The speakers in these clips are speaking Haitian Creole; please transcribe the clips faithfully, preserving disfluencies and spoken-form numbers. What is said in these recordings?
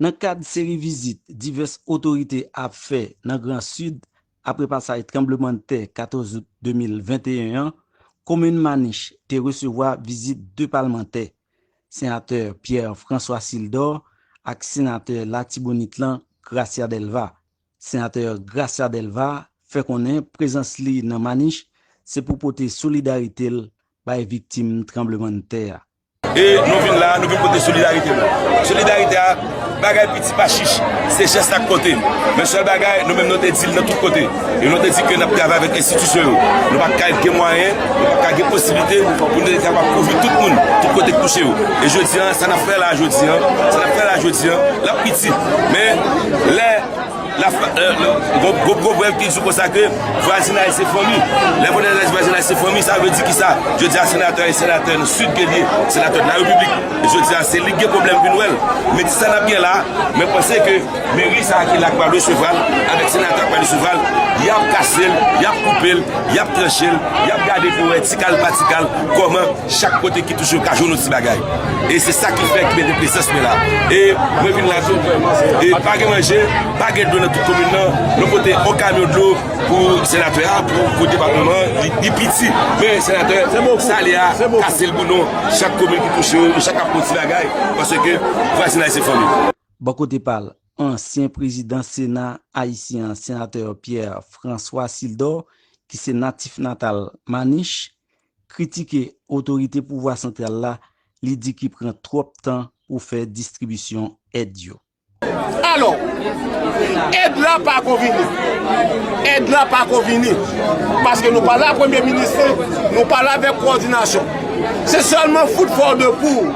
Nan kad seri vizit divès otorite ap fè nan Gran Sid apre pasaj tranblemanntè katòz out de mil venteyen an, komin Manich te resevwa vizit de palmantè, senatè Pierre François Sildor ak senatè Latibonit lan, Gracia Delva. Senatè Gracia Delva fè konnen prezans li nan Manich se pou pote solidarite l bay viktim tranblemanntè a. E nou vin la, nou vin pote solidarite nou. Solidarite a, bagay piti pa chich, se jès la k konte. Men sèl bagay, nou menm nou te di l nan tout kote. E nou te di ke n ap travay avèk enstitisyon yo. Nou pa ka gen mwayen, nou pa ka gen posiblite pou nou te kapab kouvri tout moun, tout kote k touche yo. E jodi an, sa n ap fè la jodi an, sa n ap fè la jodi an, l ap piti. Men lè la, gwo pwovèb ki di konsa ke vwazinaj se fanmi. Lè vwazinaj, vwazinaj se fanmi, sa vle di kisa? Jodi a, senatè e senatè nan Sid ke l ye, senatè de la Repiblik. E jodi a, se li k gen pwoblèm pou n wè l. Men ti sa n ap gen la, men panse ke meri sa a ki la k pral resevwa l, avèk senatè a k pral resevwa l, y ap kase l, y ap koupe l, y ap tranche l, y ap gade pou wè ti kal pa ti kal, kòman chak kote ki touche yo ka jwenn yon ti bagay. E se sa ki fè ki mete prezans mwen la. E mwen vin la tou, e pa gen manje, pa gen dlo nan tout komin nan. Nou pote yon kamyon dlo pou senatè a, pou, pou depatman an, li, li piti. Men senatè, sale a, kase l pou nou. Chak komin ki touche yo, chak ap fè yon ti bagay, paske vwazinaj se fanmi. Bò kote pa l, ansyen prezidan Sena ayisyen an, senatè Pierre François Sildor, ki se natif natal Manich, kritike otorite pouvwa santral la, li di ki pran twòp tan pou fè distribisyon èd yo. Alò, èd la pa ko vini. Èd la pa ko vini. Paske nou pale a premye minis lan, nou pale avèk kowòdinasyon. Se sèlman fout fò de pou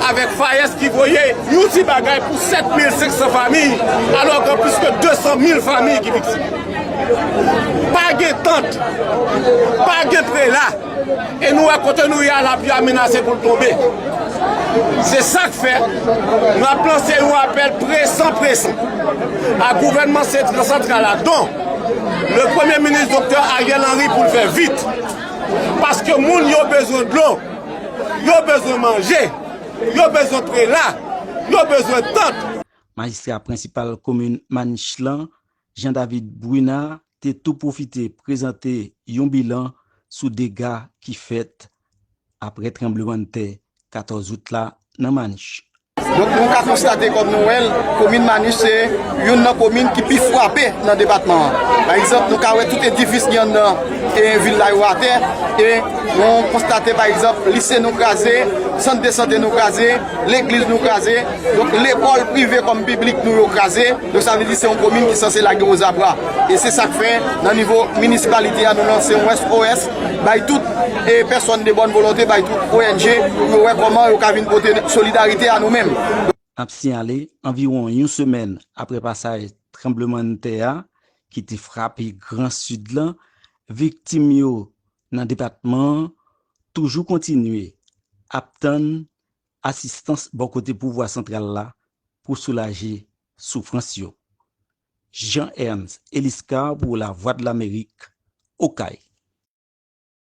avèk FAES ki voye yon ti bagay pou sèt mil senk san fanmi, alò gen plis ke de san mil fanmi ki viktim. Pa gen tant, pa gen prela. E nou wè kote nou ye a, lapli a menase pou l tonbe. Se sa k fè, n ap lanse yon apèl presan, presan a gouvènman santral la, dont le premye minis doktè Ariel Henry, pou l fè vit. Paske moun yo bezwen dlo, yo bezwen manje, yo bezwen prela, yo bezwen tant. Majistra prensipal komin Manich lan, Jean David Brunard, te tou pwofite prezante yon bilan sou dega ki fèt apre tranblemanntè katòz out la nan Manich. Donk, nou ka konstate kòm nou wè l, komin Manich se youn nan komin ki pi frape nan depatman an. Pa egzanp, nou ka wè tout edifis ki anndan e vil la yo atè, e nou konstate, pa egzanp, lise nou kraze, sant de sante nou kraze, legliz nou kraze, donk lekòl prive kòm piblik nou yo kraze. Donk, sa vle di se yon komin ki sanse lage ozabra. E se sa k fè, nan nivo minisipalite a, nou lanse yon S O S bay tout e pèsòn de bòn volonte, bay tout O N G, pou yo wè kòman yo ka vin pote solidarite a nou menm. N ap siyale, anviwon yon semèn apre pasaj tranblemanntè a ki te frape Gran Sid lan, viktim yo nan depatman an toujou kontinye ap tann asistans bò kote pouvwa santral la pou soulaje soufrans yo. Jean Ernst Eliscar pou Lavwadlamerik, Okay.